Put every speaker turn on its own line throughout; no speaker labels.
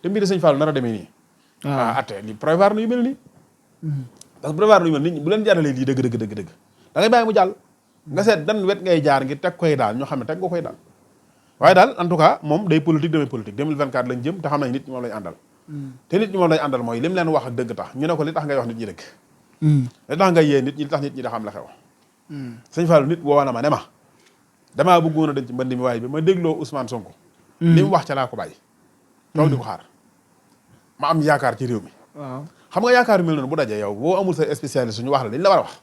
te mbiri sëñ Fall nar a demee nii. atte li prévoir na yu mel nii. parce que prévoir na yu mel nit ñi bu leen jaralee lii dëgg da ngay bàyyi mu jàll. nga seet dan wet ngay jaar ngir teg koy daal ñoo xam ne teg nga koy daal. waaye daal en tout cas moom day politique damay politique 2024 lañ jëm te xam nañ nit ñi moom lañ àndal. te nit ñi moom lañ àndal mooy lim leen wax ak dëgg tax ñu ne ko li tax ngay wax nit ñi dëgg. li tax ngay yee nit ñi li tax nit ñi da xam la xew. sëñ Fall nit woo na ma ne ma damaa bëggoon a dem ci mbënd mi waaye bi ma dégloo Ousmane Sonko. li mu wax ca laa ko bàyyi. toog di ko xaar ma am yaakaar ci réew mi.
waaw
xam nga yaakaar yu mel noonu bu dajee yow boo amul sa spécialiste suñu wax la dañ la war a wax.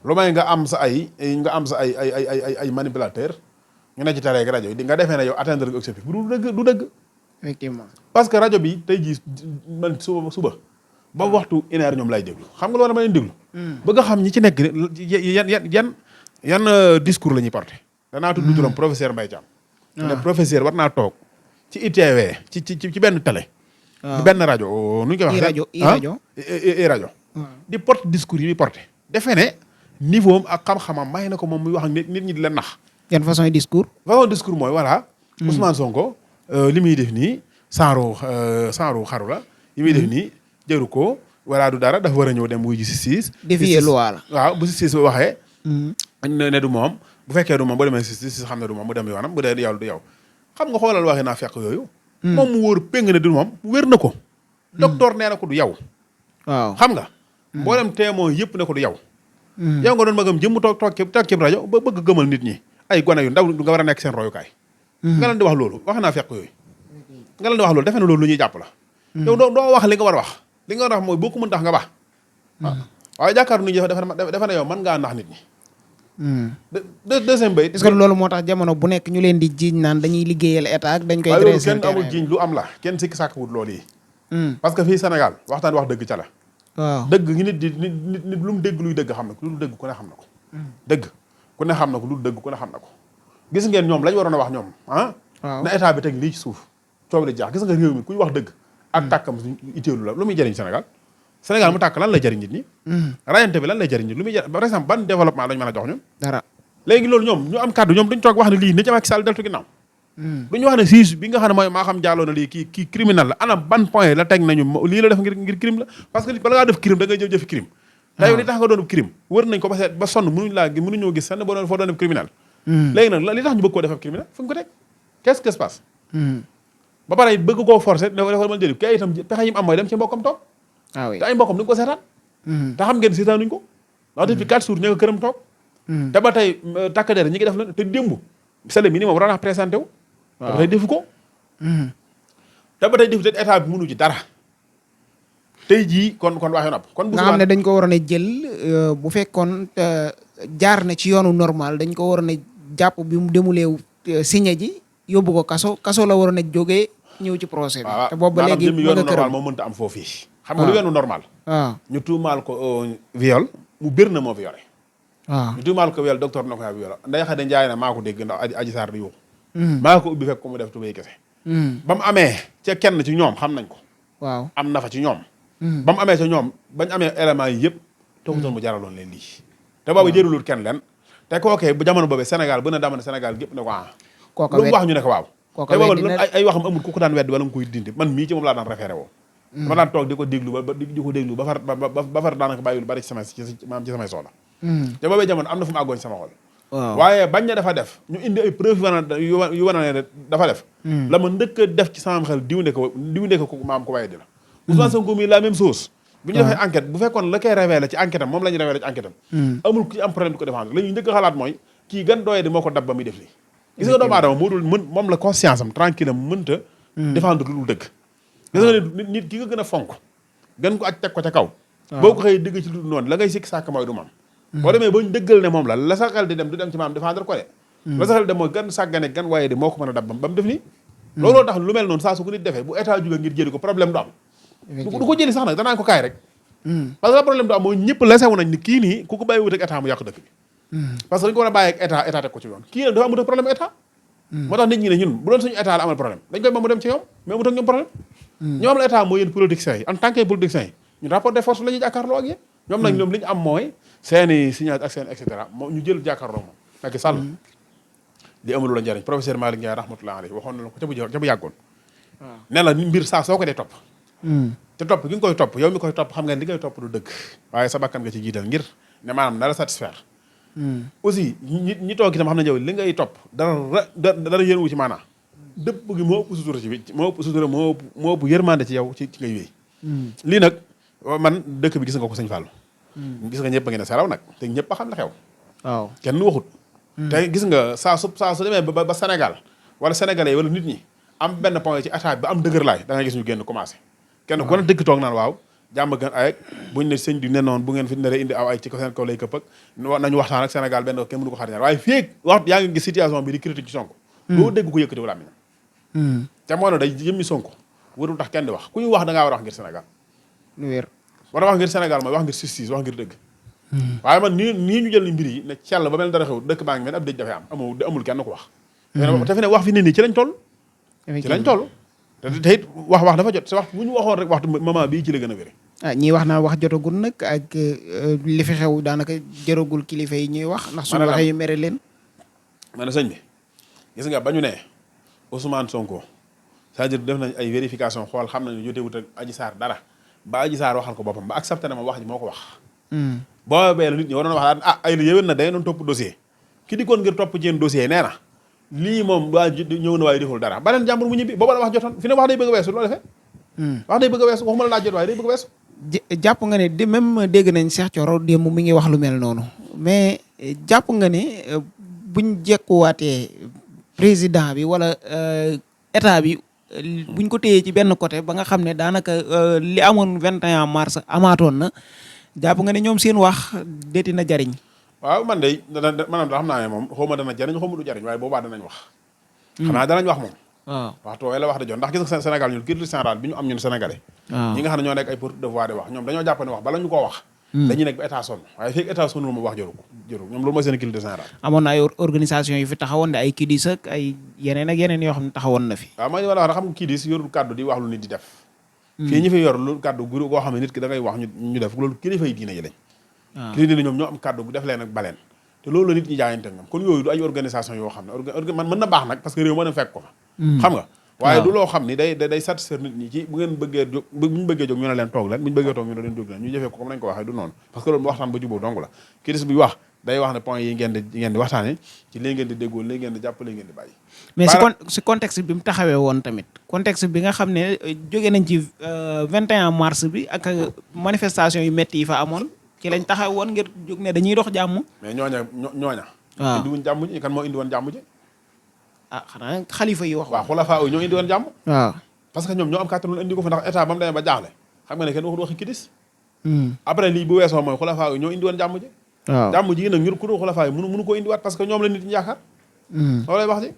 lu may nga am sa ay manipulateur ñu ne ci télé ak rajo yi di nga defee ne yow atteindre nga objectif bu du dëgg.
effectivement
parce que rajo bi tey jii man suba ba waxtu une heure ñoom lay déglu xam nga loolu ma leen déglu. bëgg a xam ñi ci nekk yan discours la ñuy porté. danaa tudd turam professeur Mbaye Thiam. ne professeur war naa toog ci ITV ci benn télé. benn rajo nu ñu koy waxee. rajo di porte discours yi muy porté. defe ne niveau am ak xam-xamam may na ko moom muy wax ak nit ñi di leen nax.
yan façon discours.
mooy voilà. Ousmane Sonko li muy def nii saaru xaru la. li muy def nii jëru ko wala du dara dafa war a ñëw dem wuy ji justice.
défier loi la.
waaw bu justice waxee. ne du moom bu fekkee du moom boo demee justice xam ne du moom mu dem yoonam bu dee yow du yow. xam nga xoolal waxee naa fekk yooyu. moom mu wóor péng ne du moom wér na ko. docteur nee na ko du yow.
waaw
xam nga. mboolem témoin yëpp ne ko du yow. yow nga doon magam jëmm toog ci rajo ba bëgg gëmal nit ñi ay gone yu ndaw nga war a nekk seen royukaay. nga leen di wax loolu wax naa fekk yooyu. nga leen di wax loolu defe na loolu lu ñuy jàpp la. yow doo wax li nga war a wax li nga war a wax mooy boo ko mën tax nga baax. waaye jàkkaaru nit ñi dafa ne yow mën ngaa nax nit ñi. deuxième bay.
est-ce que loolu moo tax jamono bu nekk ñu leen di jiiñ naan dañuy liggéeyal état ak dañ koy.
waaye kenn amul jiiñ lu am la kenn sikki sàkk wut loolu yi. parce que fii Sénégal waxtaan wax dëgg ca la.
waaw
dëgg gi nit lu mu dégg luy dëgg xam na ko lu dëgg ku ne xam na ko. dëgg ku ne xam na ko lu dëgg ku ne xam na ko. gis ngeen ñoom lañ waroon a wax ñoom na état bi teg lii ci suuf coow li jaax gis nga réew mi kuy wax dëgg ak tàkkam itteelu la lu muy jëriñ Sénégal mu tàkk lan lay jëriñ nit ñi rayante bi lan lay jëriñ nit lu muy jëriñ par exemple ban développement lañu mën a jox ñun
dara
léegi loolu ñoom ñu am kàddu ñoom duñ toog wax ne lii ni ci Macky Sall deltu ginnaaw duñu wax ne siis bi nga xam ne mooy maa xam jàlloo na lii kii criminel la ana ban point la teg nañu lii la def ngir crime la parce que bala ngaa def crime da ngay jëf crime te yow li tax nga doon crime wër nañ ko ba sonn mënuñoo gis sax ne boo doon foo doon def criminel léegi nag li tax ñu bëgg koo def ab criminel fu ñu ko teg qu'est-ce qui se passe ba pare bëgg koo forcer ne ko mën jëli kay itam pexe yi mu am mooy dem ci mbokkam toog te ay mbokkam du ko seetaan te xam ngeen seetaanuñ ko ndax depuis 4 jours ña nga këram toog te ba tey takk der ñi ngi def la te démb c'est le minimum war naa présenté wu te ba tey defu ko te ba tey defu te état bi mënu ci dara tey jii kon waxee nopp kon bu
nga xam ne dañ ko waroon a jël bu fekkoon jaar na ci yoonu normal dañ ko waroon a jàpp bi mu demuleew signé ji yóbbu ko kaso la waroon a jógee ñëw ci procès bi te boobu ba léegi
yoonu normal moo mënta am foofu xam nga lu yoonu normal
waaw
ñu tuumaal ko viol mu bir na moo violé
waaw
ñu tuumaal ko viol docteur na ko yaa violé nday xa de njaay na maa ko dégg ndax Adji Sarr di yuuxu maa ko ubbi fekk ko mu def tubéy kese ba mu amee ca kenn ci ñoom xam nañ ko
waaw
am na fa ci ñoom ba mu amee ca ñoom bañ amee éléments yi yëpp toogutoon mu jaraloon leen lii te boobu jërulul kenn leen te kookee bu jamono boobee Sénégal bu na dama ne Sénégal gépp ne ko lu mu wax ñu ne ko waaw te boobu ay waxam amul ku ko daan weddi wala nga koy dindi man mii ci moom laa daan référé woo dama daan toog di ko déglu ba far daanaka bàyyi lu bari ci samay soxla te boobee jamono am na fu mu àggoon sama xol waaye bañ na dafa def ñu indi ay preuve yu wane ne dafa def la ma ndëkk a def ci sama xel diw ne ko maam ko waaye di la Ousmane Sonko mi la même chose bu ñu defee enquête bu fekkoon la koy révélé ci enquête am moom la ñu révélé ci enquête am amul ku ci am problème di ko défendre la ñuy njëkk a xalaat mooy kii gan dooyee di moo ko dab ba muy def lii gis nga doomu aadama moo dul moom la conscience am tranquille am mënta défendre lu dul dëgg gis nga ne nit ki nga gën a fonk gën ko aj teg ko ca kaw boo ko xëy dëgg ci lu noonu la ngay sikki sàkk mooy du moom boo demee ba ñu dëggal ne moom la sa xel di dem du dem ci maam défendre ko de la sa xel di dem mooy gan sàggane gan waaye di moo ko mën a dab ba mu def nii looloo tax lu mel noonu saa su ko nit defee bu état jóge ngir jëli ko problème du am du ko jëli sax nag danaa ko kaay rek parce que problème du am mooy ñëpp lesewu nañ ni kii nii ku ko bàyyi wut ak état mu yàq dëkk bi parce que dañu ko war a bàyyi ak état teg ko ci yoon kii nag dafa amut ak problème état moo tax nit ñi ne ñun bu doon suñu état la amal problème dañ koy ba mu dem ci ñoom mais amut ak ñoom problème ñoom la état mooy yéen politiciens yi en tant que politiciens yi ñun rapport de force la ñuy jàkkaarloo ak yéen ñoom nag ñoom li ñu am mooy seeni signature ak seen et cetera moo ñu jël jàkkaarloo moom Macky Sall li amul la njëriñ professeur Malick Ndiaye rahmatullahi alayhi waxoon na la ko ca bu yàggoon ne la mbir saa soo ko dee topp te topp gi nga koy topp yow mi koy topp xam nga li ngay topp du dëgg waaye sa bakkan nga ci jiital ngir ne maanaam na la satisfaire aussi ñi toog itam xam ne yow li ngay topp dara yéen wu ci maanaam dëpp gi moo ëpp sutura ci bi moo ëpp sutura moo ëpp yërmande ci yow ci ngay wéy lii nag man dëkk bi gis nga ko sëñ Fallou gis nga ñëpp a ngi ne saraw nag te ñëpp a xam la xew waaw kenn waxut te gis nga saa su demee ba Sénégal wala sénégalais wala nit ñi am benn point ci attaque bi am dëgër laay da ngay gis ñu génn commencé kenn ku ne dëkk toog naan waaw jàmm gën ay buñ ne sëñ bi ne noonu bu ngeen fi naree indi aw ay ci ko seen kaw lay këpp ak nañu waxtaan ak Sénégal benn kenn mënu ko xar ñaar waaye fii wax yaa ngi gis situation bi di critique ci Sonko doo dégg ko yëkkati wala am te moo ne day jëmmi Sonko warul tax kenn di wax ku ñu wax da ngaa war a wax ngir Sénégal
lu wér
war a wax ngir Sénégal mooy wax ngir justice wax ngir dëgg waaye man nii ñu jël ni mbir yi ne cell ba mel dara xew dëkk baa ngi mel ab dëj dafay am amul kenn ko wax te fi ne wax fi ne nii ci lañ toll te it wax dafa jot sa wax bu ñu waxoon rek waxtu moment bii ci la gën a wéré
ñii wax naa wax jotagul nag ak li fi xew daanaka jëragul kilifa yi ñuy wax ndax suñu waxee yu mere leen
ma ne sëñ bi gis nga ba ñu ne Ousmane Sonko c'est-à-dire def nañ ay vérification xool xam nañu jotewut ak Adji Sarr dara ba Adji Sarr waxal ko boppam ba accepté na ma wax ji moo ko wax boobee la nit ñi waroon wax daan ay la yéwén na day doon topp dossier ki dikkoon ngir topp ci yéen dossier nee na lii moom waa ñëw na waaye deful dara beneen jàmbur mu ñibbi booba la wax jotoon fi ne wax day bëgg a weesu loo defee wax day bëgg a weesu waxuma la laaj jot waaye day bëgg a weesu
jàpp nga ne de même dégg nañ Cheikh Thioro démb mi ngi wax lu mel noonu mais jàpp nga ne buñ jekkuwaatee président bi wala état bi buñ ko téyee ci benn côté ba nga xam ne daanaka li amoon 21 mars amaatoon na jàpp nga ne ñoom seen wax deeti na jariñ
waaw man de maanaam da xam naa ne moom xaw ma dana jariñ xaw ma du jariñ waaye boobaa danañ wax xam naa danañ wax moom waaw waxtu woowu la wax da joon ndax gis nga Sénégal ñun culture générale bi ñu am ñun sénégalais ñi nga xam ne ñoo nekk ay porte de voix di wax ñoom dañoo jàpp ne wax bala ñu koo wax dañuy nekk ba état sonn waaye fekk état sonn moom wax jëru ñoom loolu mooy seen culture générale amoon
na ay organisation yu fi taxawoon de ay kidis ak ay yeneen ak yeneen yoo xam ne taxawoon na fi
waaw mooy wala wax xam nga kidis yorul kàddu di wax lu nit di def fii ñi fi yor lu kàddu guru koo xam ne nit ki da ngay wax ñu def loolu kilifa yi diine yi lañ kilifa yi ñoom ñoo am kàddu bu def leen ak baleen te loolu la nit ñi jaayante ngam kon yooyu du ay organisation yoo xam ne man mën na baax nag parce que réew mën a fekk ko fa xam nga waaye du loo xam ni day satisfaire nit ñi ci bu ngeen bëggee jóg bu ñu bëggee jóg ñu ne leen toog leen bu ñu bëggee toog ñu ne leen jóg leen ñu jëfee ko comme nañ ko waxee du noonu parce que loolu waxtaan ba jubóo dong la kii bi wax day wax ne point yi ngeen di waxtaane ci léegi ngeen di déggoo léegi ngeen di jàpp léegi ngeen di bàyyi
mais si contexte bi mu taxawee woon tamit contexte bi nga xam ne jóge nañ ci 21 mars bi ak manifestation yu métti yi fa amoon ci lañ taxaw woon ngir jóg ne dañuy dox jàmm
mais ñooña waaw indi wuñ jàmm ji kan moo indi woon jàmm ji
xanaa xalifa yi wax
waaw xulafaa yi ñoo indi woon jàmm
waaw
parce que ñoom ñoo am kàttan indi ko fa ndax état ba mu demee ba jaaxle xam nga ne kenn waxul waxi kidis après lii bu weesoo mooy xulafaa yi ñoo indi woon jàmm ji waaw jàmm ji nag ñun ku dul xulafaa yi mënu ko indiwaat parce que ñoom la nit ñi yaakaar loolu lay wax ji